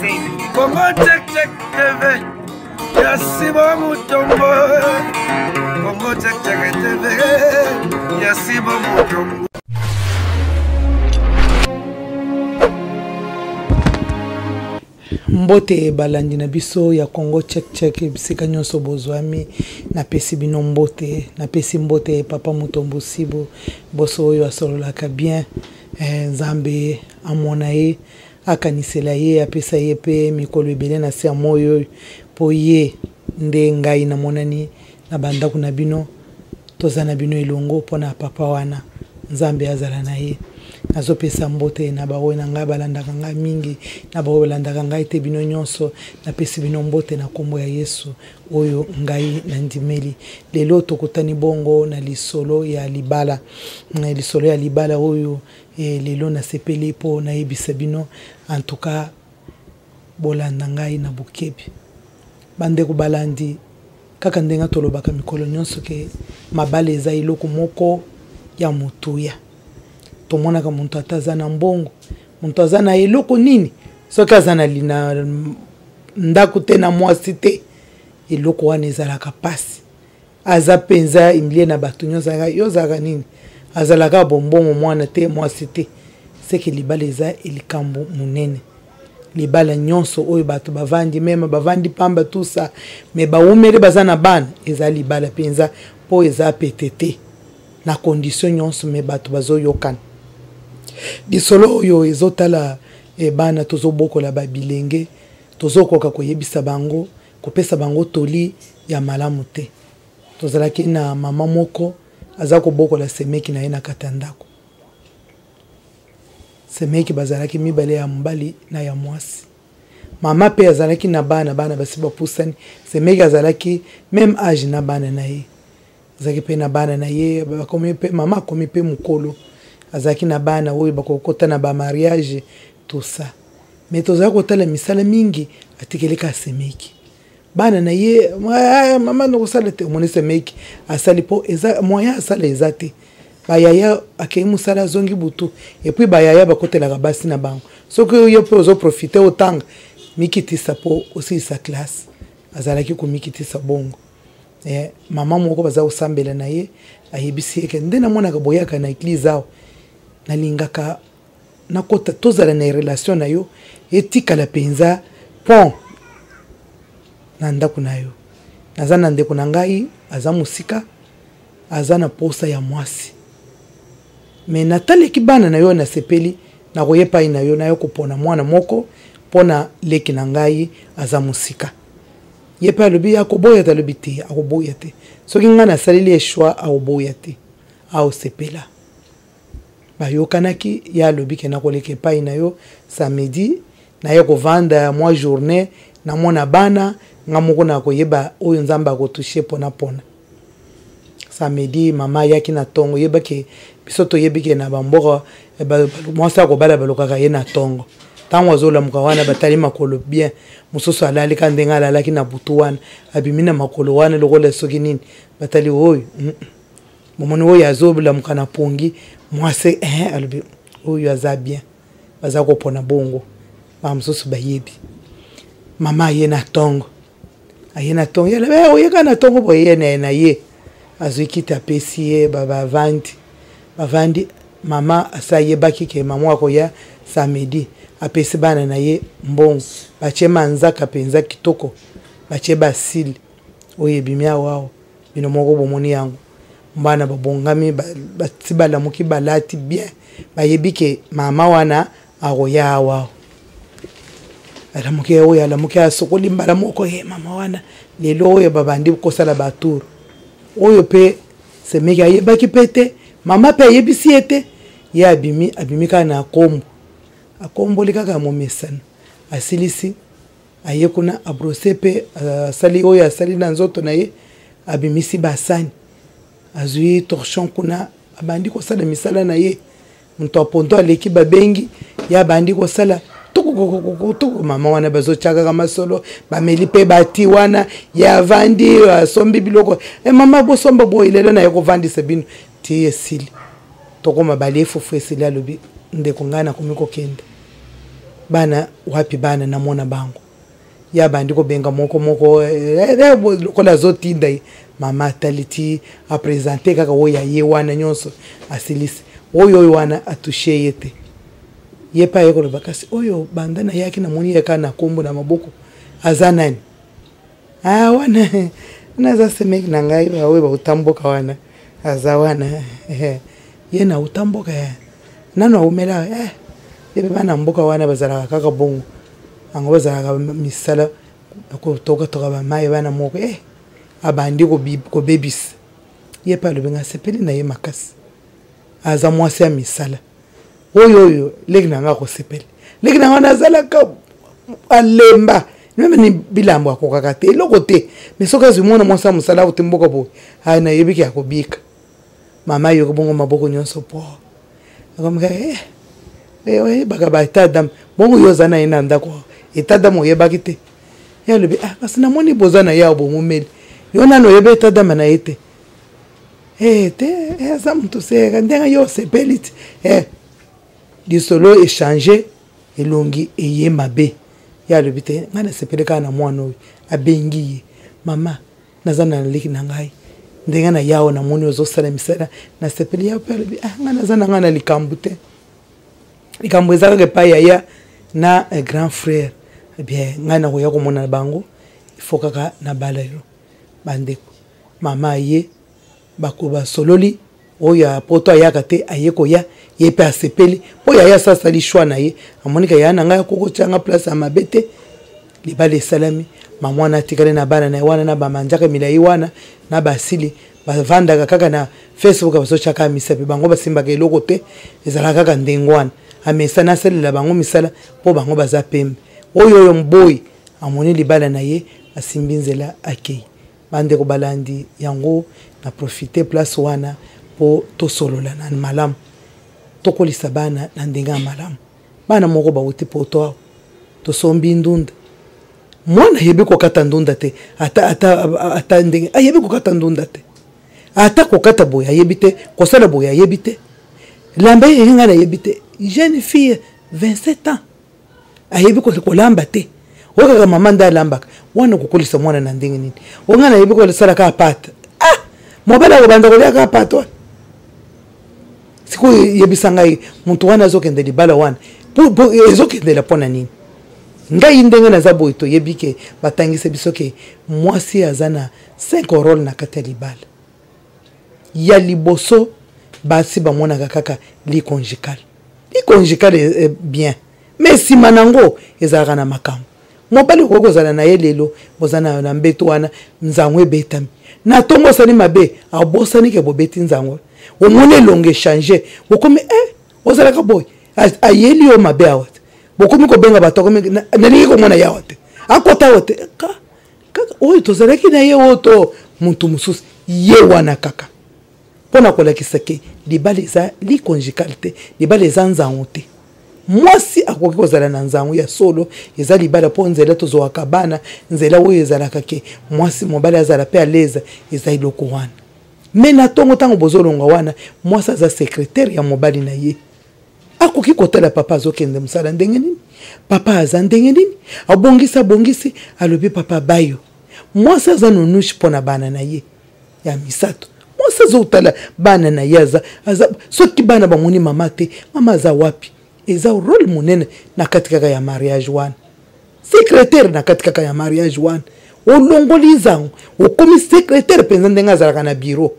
Congo Check Check TV ya Sibo Mutombo. Congo Check Check TV ya Sibo Mutombo. Mbote balandi na biso ya Congo Check Check bisika nyonso bozwami, napesi bino mbote, napesi mbote papa Mutombo Sibo, boso oyo asololaka bien eh, Nzambe amona ye akanisela ye apesa ye pe mikolo ebele na se ya moi oyo po ye nde ngai namonani na bandako na bino toza na bino elongo mpo na papa wana nzambe azala na ye nazopesa mbote na baoyo na ngai balandaka ngai mingi na baoyo balandaka ngai te bino nyonso napesi bino mbote na nkombo ya yesu oyo ngai nandimeli lelo tokutani bongo na lisolo ya libala lisolo ya libala oyo e, lelo nasepeli mpo nayebisa bino en tout cas bolanda ngai na bokebi bandeko balandi Kaka ndenge tolobaka mikolo nyonso ke mabala eza eloko moko ya motuya. Tomonaka moto ata aza na mbongo, moto aza na eloko nini, soki aza na, na ndako te na mwasi te, eloko wana ezalaka mpasi. Aza mpenza humilie na bato nyonso, yo ozalaka nini? Azalaka bombongo mwana te mwasi te. Seke libala eza likambo monene. Libala nyonso oyo bato bavandi meme bavandi pamba tout ça mais bawumeli baza na bana eza libala mpenza mpo eza pete te na condition nyonso me bato bazoyokana. Lisolo oyo ezotala e bana tozobokola ba bilenge tozokoka koyebisa bango kopesa bango toli ya malamu te. Tozalaki na mama moko aza kobokola semeki na ye na kati ya ndako. Semeki bazalaki mibale ya mobali na ya mwasi. Mama pe azalaki na bana, bana basi bapusani. Semeki azalaki meme age na bana na ye. Azalaki pe na bana na ye, bakomi pe mama akomi pe mokolo. Azalaki na bana oyo bakokota na ba mariage tout ça. Mais tozalaki kotala misala mingi atikeli ka semeki. Bana na ye ah, mama nakosala te omoni semeki asali mpo eza moyen asala eza te bayaya akei mosala azongi butu epuis bayaya bakotelaka basi na bango soki yo mpe ozoprofite otanga mikitisa mpo osilisa classe azalaki komikitisa bongo eh, mama moko baza kosambela na ye ayebisi ye ke nde namonaka boyaka na eglise awa nalingaka nakota tozala na relation na yo etikala mpenza pont na ndako na yo naza na ndeko na ngai aza mosika aza na posa ya mwasi me nataleki bana na yo nasepeli nakoya epai na yo nayo kopona mwana moko mpo na leki na ngai aza mosika ye mpe alobi akoboya te alobi te akoboya te soki ngai nasaleli ye choix akoboya te aosepela Bayokanaki, ye alobi ke nakoleka epai na yo samedi, naye kovanda mwa journee, namona bana, nga moko nakoyeba oyo Nzambe akotouche pona pona. Samedi mama ayaki na tongo, yeba ke biso toyebi ke na bamboka eh, mwasi akobala balukaka ye na tongo. Ntango azolamuka wana batali makolo bien, mosusu alali ka ndenge alalaki na butu wana, abimi na makolo wana lokola soki nini, batali oyo mm -mm. Bomoni oyo azolamuka na pongi mwasi eh, alobi oyo aza bien, baza kopona bongo ba mosusu bayebi. Mama aye na tongo, aye na tongo, ye alobi eh, oyeka na tongo boye, ye na ye azwi kiti apesi ye, bavandi bavandi. Mama asi ayebaki ke mama akoya samedi, apesi bana na ye mbongo, batie manzaka mpenza kitoko, batie basile oyo ebimi awa awa bino moko bomoni yango bana babongami bati balamuki balati bien bayebi ke mama wana akoya awa alamuki oyo alamuki asokoli mbala moko ye mama wana lelo oyo babandi kosala batour oyo mpe semeki ayebaki mpe te mama mpe ayebisi ye te ye abimi abimi kaka na kombo akomboli kaka momesano asilisi aye kuna abrose mpe euh, asali oyo asali na nzoto na ye abimisi basani azwi torchon kuna abandi kosala misala na ye moto ya ponto aleki babengi ye abandi kosala tukukukukutuku mama wana bazotya kaka masolo bameli mpe bati wana ye avandi asombi biloko e mama bosomba boye lelo naye kovandisa bino ti esili tokoma balie fufu esili alobi ndeko ngai nakomi kokende. Bana wapi bana namona bango. Ye abandi kobenga moko moko eh, eh, lokola azotinda ye. Mama atali ti apresente kaka oyo ya ye wana nyonso asilisi. Oyo oyo wana atushe ye te. Ye pe aye koloba kasi oyo banda nayaki namoni ye kaka na kombo na maboko aza nani? Ah wana wana aza semeki na ngai oyo bauta mboka wana aza wana eh, ye na uta mboka eh. Nano awumela eh, ye pe bana mboka wana bazalaka kaka bongo bango bazalaka misala kotokatoka bamayi bana moko eh, abandi kobebisa ye pe alobi ngai asepeli na ye makasi aza mwasi ya misala oyo oyo leki na ngai akosepela leki na ngai wana azalaka alemba meme ni bilambo akokaka te eloko te me soki azwi mwana mwasi ya mosala auti mboka boye aye nayebiki akobika mama ayoki bongo maboko nyonso po akomika eh, eh, oyebaka ba etat dame bongo yo oza na ye na ndako etat dame oyebaki te ye alobi ah, kasi namoni boza na ye awa bomomeli yo nano oyebi etat dame na ye te eh, te eh, aza moto seka ndenge yo osepeli ti eh, lisolo echange elongi eye mabe ye alobi te ngai nasepeli kaka na mwana oyo abengi ye mama naza na leki na ngai ndenge na yawo namoni ozosala misala nasepeli ya mpe alobi ah, ngai naza na ngai na likambo te likambo eza kaka epai yaya na eh, grand frère eh bien ngai nakoya komona bango ifo kaka nabala yo bandeko mama aye bako basololi oyo ya poto ayaka te aye koya ye mpe asepeli mpo yaya asa asali choix na ye amonika yaya na ngai akoki kotia nga place ya mabe te libala esalami mama wana atikali na bana na ye wana na bamanzaka milai wana na basili bavandaka kaka na facebook bazotyaka misapi bango basimbaka eloko te ezalaka kaka ndenge wana amesana asalela bango misala mpo bango baza pembe oyo oyo mboyi amoni libala na ye asimbi nzela akei Bandeko balandi yango na profite place wana po tosolola na malamu tokolisa bana na ndenge ya malamu bana moko bawuti poto awa tosombi ndunda mwana ayebi kokata ndunda te ata, ata, ata ndenge ayebi kokata ndunda te ata kokata boye ayebi te kosala boye ayebi te lamba ye ngai nayebi te jeune fille 27 ans ayebi kolamba te oyo kaka mama nde alambaka wana okokolisa mwana na ndenge nini oyo ngai nayebi kosala kaka pate ah mobali akobanda kolia kaka pate wana sikoyo yebisa ngai moto wana azokende libala wana ezokendela mpo na nini ngai ndenge naza boye toyebi ke batangisa biso ke mwasi aza na 5 role na kati ya libala ya liboso basi bamonaka kaka lit conjugal lit conjugal est bien mais nsima na yango ezalaka na makambo mobali okoki kozala na ye lelo boza na mbeto wana nzango ebetami na ntongo osali mabe abosani ke bobeti nzango omoni elongo echange okomi eh, ozalaka boye ayeli yo mabe awa te bokomi kobenga bato akomi nalingi komona ye awa te akota awa te kaka oyo tozalaki na ye oyo to moto mosusu ye wana kaka mpo na kolakisa ke libala eza liconjugal te libala eza nzango te mwasi akoki kozala na nzango ya solo eza libala mpo nzela tozwaka bana nzela oyo ezalaka ke mwasi mobali azala mpe aleza eza eloko wana me na ntongo ntango bozolongwa wana mwasi aza sekretere ya mobali na ye akoki kotala papa azokende mosala ndenge nini papa aza ndenge nini abongisi abongisi alobi papa bayo mwasi aza nonushe mpo na bana na ye ya misato mwasi azotala bana na ye aza, aza soki bana bamoni mama te mama aza wapi eza role monene na kati kaka ya mariage wana secretaire na kati kaka ya mariage wana olongoli nzango okomi secretaire mpenza ndenge azalaka na bureau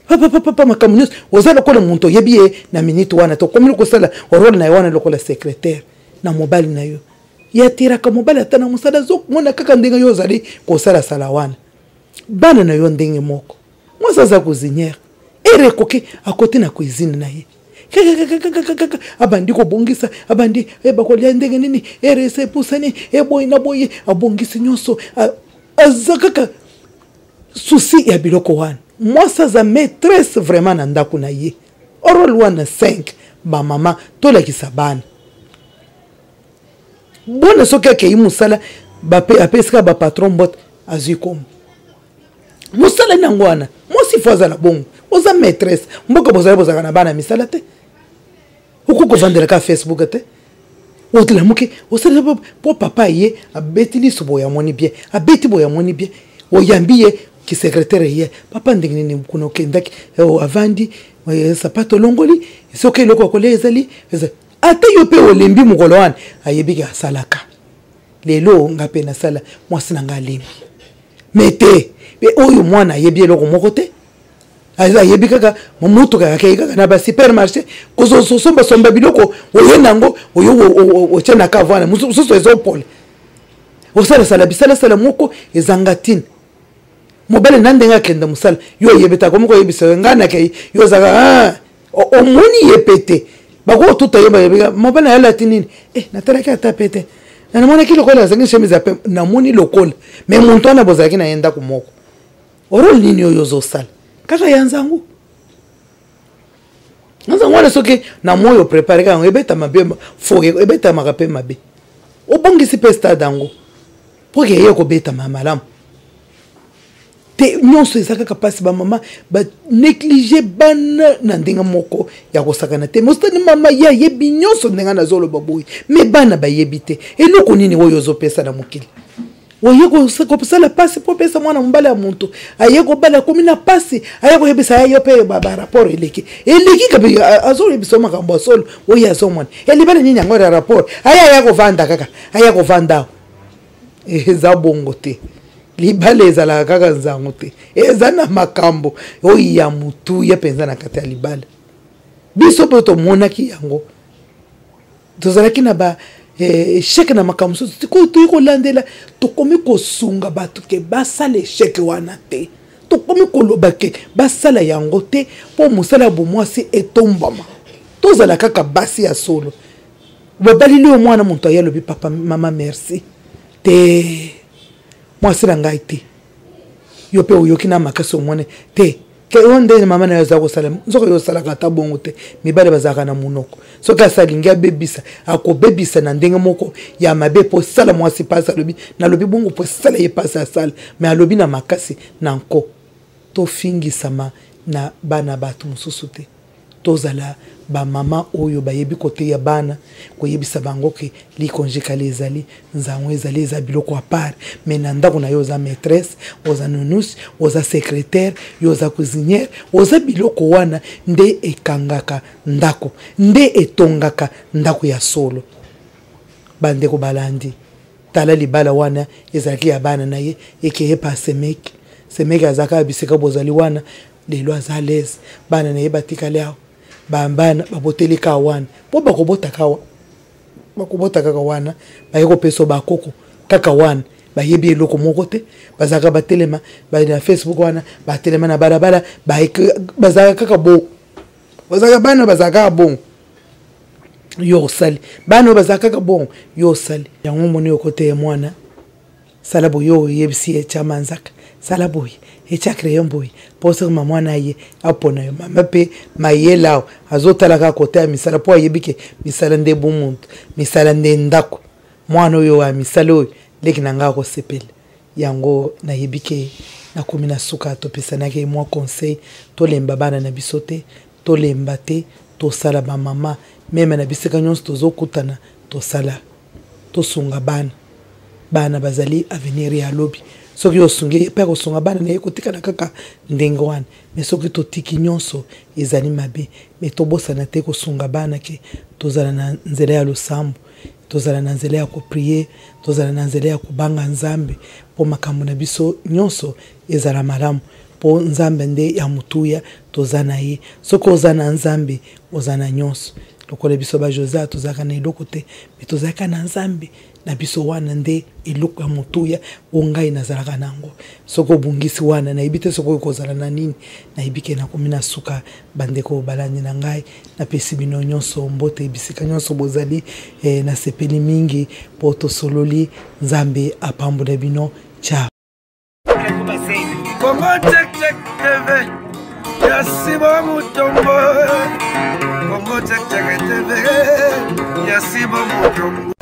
papapapa makambo nyonso oza lokola moto oyebi ye na minute wana te okomi kosala role na ye wana lokola secretaire na mobali na yo ye atiraka mobali ata na mosala azomona kaka ndenge yo ozali kosalasala wana bana na yo ndenge moko mwasi aza cuisinière ere ekoki akoti na cuisine na ye kakakakakakaka abandi kobongisa abandi eh, bakolia ndenge nini ere ese epusani eboyi na boye abongisi nyonso aza kaka souci ya biloko wana mwasi aza maîtresse vraiment na ndako na ye role wana 5 bamama tolakisa bana bona soki akei mosala apesi kaka bapatron mbote azwi kombo mosala nini yango wana mwasi fo azala bongo oza maîtresse mboka bozali bozalaka na bana misala te okoki kovandela kaka facebook te Otelamuki osali mpo papa ye abeti liso boye amoni bien, abeti boye amoni bien, oyambi ye kisecretaire ye papa ndenge nini kuna okendaki eh, avandi eh, sapato olongoli soki eloko ya kolia ezali ata yo mpe olembi mokolo wana ayebiki asalaka lelo nga mpe nasala mwasi na nga alembi me te mpe oyo mwana ayebi eloko moko te ayebi kaka motuka akei kaka na basupermarché kozosombasomba biloko oye nango oyo otye na kave wana mosusu ezopola osalasala bisalasala moko ezanga ntina mobali na ndenge akenda mosala yo oyebi te akomi koyebisa yo ngai nakei yo ozaka ah, omoni ye mpe te bakotuta ye bayebika mobali na ye alati nini eh, natalaki ata mpe te namonaki lokola azangi chemise ya pembe namoni lokola me moto wana bozalaki na ye ndako moko role nini oyo ozosala kaka ya nzangu nzangu wana soki na moi oprepare kaka yango ebetama mpe fo ebetamaka mpe mabe obongisi mpe stade yango mpo ke eye kobetama malamu te nyonso eza kaka mpasi bamama banéglige bana na ndenge moko ya kosakana te mosani mama ye ayebi nyonso ndenge nazoloba boye me bana bayebi te eloko nini oyo ozopesa na mokili oye kosala mpasi mpo opesa mwana mobali ya moto aye kobala akomi na mpasi aye koyebisa ya yo mpe barapport eleki eleki kabi azoyebisa makambo ya solo oyo azomona elibala nini yango ya rapport aye aya kovanda kaka aya kovanda awa eza bongo te libala ezalaka kaka nzango te eza na makambo oyo ya motuya mpenza na kati ya libala biso mpe tomonaki yango tozalaki na ba eh, echec na makambo mosusu sikoyo toyi kolandela tokomi kosunga bato ke basala echec wana te tokomi koloba ke basala yango te mpo mosala ya bomwasi etombwama tozala kaka basi ya solo babalili yo mwana moto aye alobi papa mama merci te mwasi na ngai te yo mpe oyoki na makasi omoni te oyo nde mama na yo aza kosala nzoka yo osalaka ata bongo te mibale bazalaka na monoko soki asalingi abebisa akobebisa na ndenge moko ya mabe mpo sala mwasi mpasi alobi nalobi bongo mpo sala ye mpasi asala me alobi na makasi na nko tofingisama na bana bato mosusu te Tozala ba mama oyo bayebi koteya bana, koyebisa bango ke likonjekali ezali, nzango ezali, eza biloko à part. Mais na ndako na yo oza maitresse, oza nounours, oza secretaire, yo oza cuisinière, oza biloko wana nde ekangaka ndako, nde etongaka ndako ya solo. Bandeko balandi, tala libala wana ezalaki ya bana na ye, ekeye pa semeki. Semeki aza kaka bisika bozali wana, lelo aza à l'aise bana na ye batikali awa bana baboteli kaka wana mpo bakobota kaka bakobota kaka wana baye kopesa bakoko kaka wana bayebi eloko moko te bazalaka batelema na facebook wana batelema na balabala bazalaka kaka bo bazalaka bana bazalaka kaka bongo yo osali bana oyo bazalaka kaka bongo yo osali yango omoni okoteya mwana sala boye oyo oyebisi ye tya manzaka sala boye etya crayon boye mpo soki mama wana aye apona yo mama mpe mayele awa azotala kaka kota ya misala mpo ayebi ke misala nde bomuntu misala nde ndako mwana oyo ya misala oyo leki na ngai akosepela yango nayebi ke nakomi na suka topesanaki mwa conseil tolemba bana na biso te tolemba te tosala bamama meme na bisika nyonso tozokutana tosala tosunga bana bana bazali avenir ya lobi soki osungi ye mpe akosunga bana na ye kotikala kaka ndenge wana me soki totiki nyonso ezali mabe me tobosana te kosunga bana ke tozala na nzela ya losambo tozala na nzela ya koprie tozala na nzela ya kobanga nzambe mpo makambo na biso nyonso ezala malamu mpo nzambe nde ya motuya toza na ye soki oza na nzambe oza na nyonso lokola biso ba jose tozalaka na eloko te me tozalaka na nzambe na biso wana nde eloko ya motuya oyo ngai nazalaka na yango soki obungisi wana nayebi te soki oyo kozala na nini nayebi ke nakomi na suka bandeko balandi na ngai napesi bino nyonso mbote bisika nyonso bozali eh, nasepeli mingi mpo tosololi nzambe apambola bino ciao Congo Check Check TV ya Simon Mutombo Congo Check Check TV ya Simon Mutombo.